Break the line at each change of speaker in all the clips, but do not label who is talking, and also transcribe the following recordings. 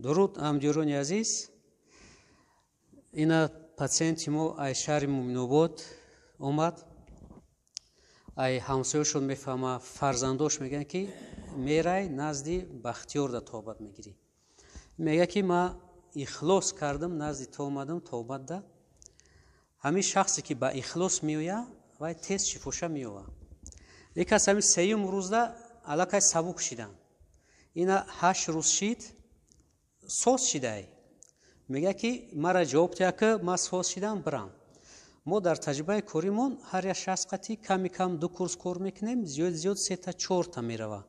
Дуруд, ҳамдиёрони азиз. Ина патсиенти мо ай шаҳри Муминобод омад. Ай ҳамсояшон мефаҳма, фарзандош мегӯянд, ки мерай назди Бахтиёр да тобат мегирӣ. Мега, ки ма ихлос кардам, назди ту омадам тобат да. Ҳамин шахсе, ки ба ихлос меоя, вай тез шифоша меёва. Лекин аз ҳамин сеюм рӯзда аллакай сабук шидам. Ина 8 рӯз шид, соз шидай. Мега, ки мара ҷавоб диҳа, ки ма соз шидам, бирам. Мо дар таҷрибаи коримон ҳар як шахс қати ками кам ду курс кор мекунем, зиёд зиёд сета, чорта мерава.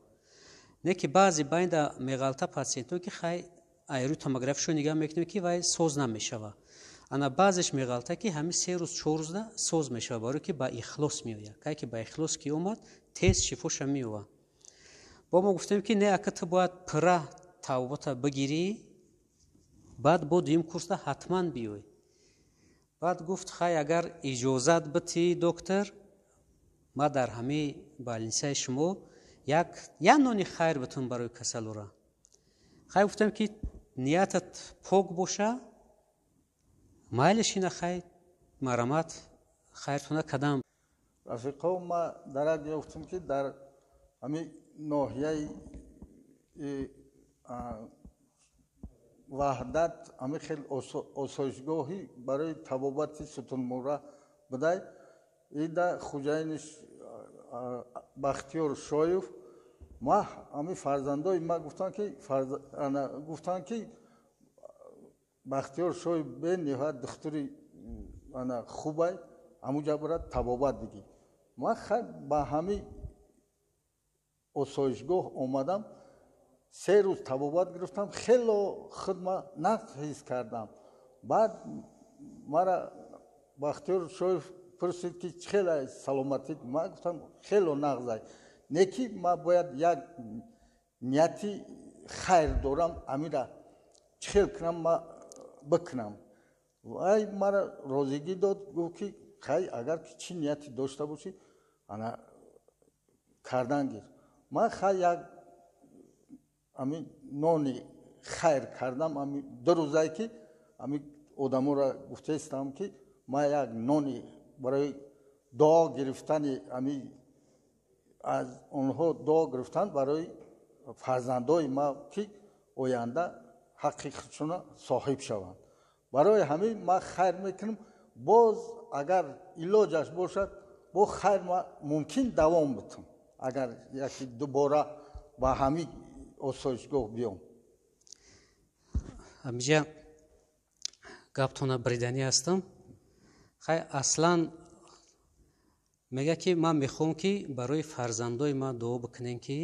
Не ки баъзе байнда меғалта патсиентҳо, ки хай айрӯи томографишо нигаҳ мекунем, ки вай соз намешава. Ана баъзеш меғалта, ки ҳамин 3 рӯз, 4 рӯзда соз мешава, барое ки ба ихлос меояд. Кай ки ба ихлос ки омад, тез шифоша меёва. Бо мо гуфтем, ки не, ака, ту бояд пурра тавбата бигирӣ, баъд бо дуюм курсда ҳатман биёй. Баъд гуфт: «Хай, агар иҷозат битӣ, доктор, ма дар ҳамаи больницаи шумо як нони хайр битун барои касалура». Хай, гуфтем, ки ниятат пок боша, майлиш, ина хай, марамат, хайртуна кадам.
Рафиқо, ма дар як ҷо гуфтам, ки дар ҳамин ноҳияи Ваҳдат ҳамин хел осоишгоҳӣ барои табобати сутунмуҳра будай. Ида хуҷаиниш Бахтиёр Шоев. Ма ҳамин фарзандои ма гуфтанд, ки Бахтиёр Шоев бениҳоят духтури ана хубай, ҳамуҷа бурад, табобат бигир. Ма хай ба ҳамин осоишгоҳ омадам, 3 рӯз табобат гирифтам, хело худма нағз ҳис кардам. Баъд мара Бахтиёр Шоев пурсид, ки чӣ хела саломатӣ. Ма гуфтам, хело нағзай, не ки ма бояд як нияти хайр дорам, амира чӣ хел кунам, ма бикунам. Вай мара розигӣ дод, гуфт, ки хай, агар ки чӣ нияте дошта бошӣ, ана кардан гир. Ман хай як ами нони хайр кардам. Ами 2 рӯзае, ки ами одаморо гуфтаистам, ки ман як нони барои дуо гирифтани ами аз онҳо дуо гирифтан барои фарзандои ма, ки оянда ҳаққи худшона соҳиб шаванд. Барои ҳамин ман хайр мекунам. Боз агар илоҷаш бошад, бо хайр ма мумкин давом битам, агар яки дубора ба ҳамин осоишгоҳ биём.
Ҳамиҷа гаптона бриданӣ ҳастам. Хай, аслан мега, ки ман мехоҳам, ки барои фарзандои ман дуо бикунем, ки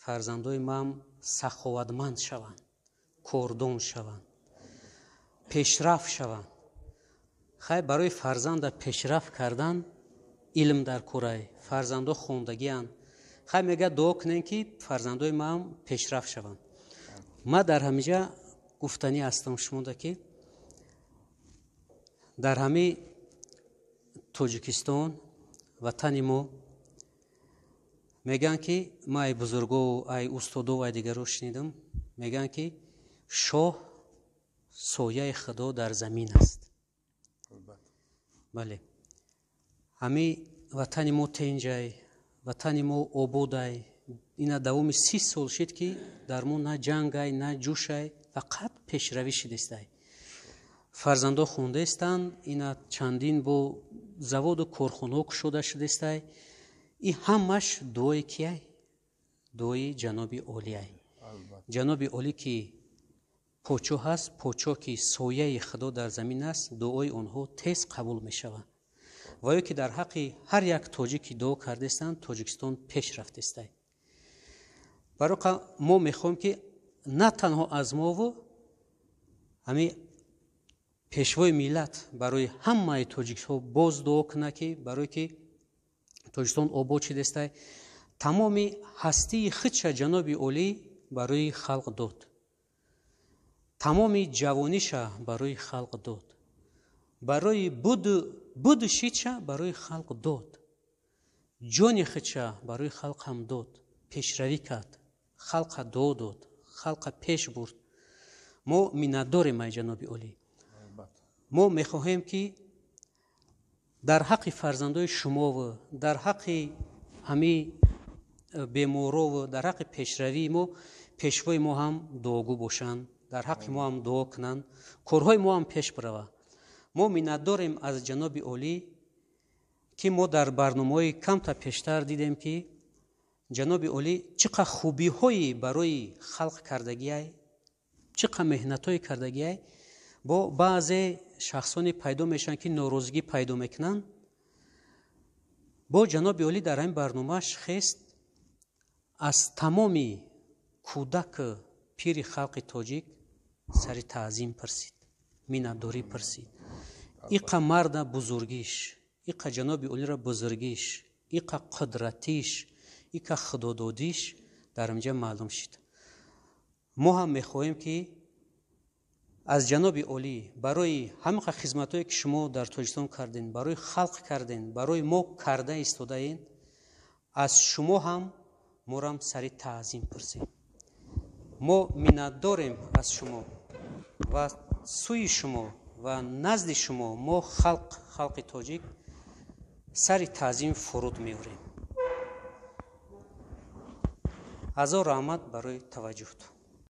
фарзандои ман саховатманд шаванд, кордон шаванд, пешрафт шаванд. Хай, барои фарзанда пешрафт кардан илм дар корай, фарзандо хондагианд. Хай, мега, дуо кунем, ки фарзандои ман пешрафт шаванд. Ман дар ҳамиҷа гуфтанӣ ҳастам шумода, ки дар ҳамин Тоҷикистон, ватани мо, мегӯянд, ки ман ай бузургову ай устодову ай дигаро шунидам, мегӯянд, ки шоҳ сояи Худо дар замин аст. Бале, ҳамин ватани мо тенҷай, ватани мо ободай. Ина давоми 30 сол шид, ки дар мо на ҷангай, на ҷӯшай, фақат пешравӣ шидистай. Фарзандо хондаистанд, ина чандин бо заводу корхонаҳо кушода шудистай. И ҳамаш дуои кияй? Дуои ҷаноби олиай. Ҷаноби олӣ, ки подшоҳ ҳаст, подшоҳ, ки сояи Худо дар замин аст, дуои онҳо тез қабул мешавад. Ва ё ки дар ҳаққи ҳар як тоҷик, ки дуо кардаистанд, Тоҷикистон пеш рафтистай. Барои мо мехоҳем, ки на танҳо аз мову ҳамин пешвои миллат барои ҳамаи тоҷикҳо боз дуо кунад, ки барое ки Тоҷикистон обод шудестай. Тамоми ҳастии худша ҷаноби олӣ барои халқ дод, тамоми ҷавониша барои халқ дод, барои буду шидша барои халқ дод, ҷони худша барои халқ ҳам дод, пешравӣ кард, халқа дуо дод, халқа пеш бурд. Мо миннатдорем ай ҷаноби олӣ. Мо мехоҳем, ки дар ҳаққи фарзандои шумову дар ҳаққи ҳамин беморову дар ҳаққи пешравии мо пешвои мо ҳам дуогӯ бошанд, дар ҳаққи мо ҳам дуо кунанд, корҳои мо ҳам пеш бирава. Мо миннатдорем аз ҷаноби олӣ, ки мо дар барномаҳои камта пештар дидем, ки ҷаноби олӣ чӣ қадр хубиҳои барои халқ кардагиай, чӣ қадр меҳнатҳое кардагиай. Бо баъзе шахсоне пайдо мешаванд, ки норозигӣ пайдо мекунанд. Бо ҷаноби олӣ дар ҳамин барномааш хест аз тамоми кӯдаку пири халқи тоҷик сари таъзим пурсид, миннатдорӣ пурсид. Иқа марда бузургиш, иқа ҷаноби олиро бузургиш, иқа қудратиш, иқа худододиш дар инҷа маълум шуд. Мо ҳам мехоҳем, ки аз ҷаноби олӣ барои ҳамақа хизматҳое, ки шумо дар Тоҷикистон кардем, барои халқ кардем, барои мо карда истодаед, аз шумо ҳам морам сари таъзим пурсем. Мо миннатдорем аз шумо ва сӯи шумо ва назди шумо мо халқи тоҷик сари таъзим фуруд меорем. Ҳазор раҳмат барои таваҷҷӯҳтон.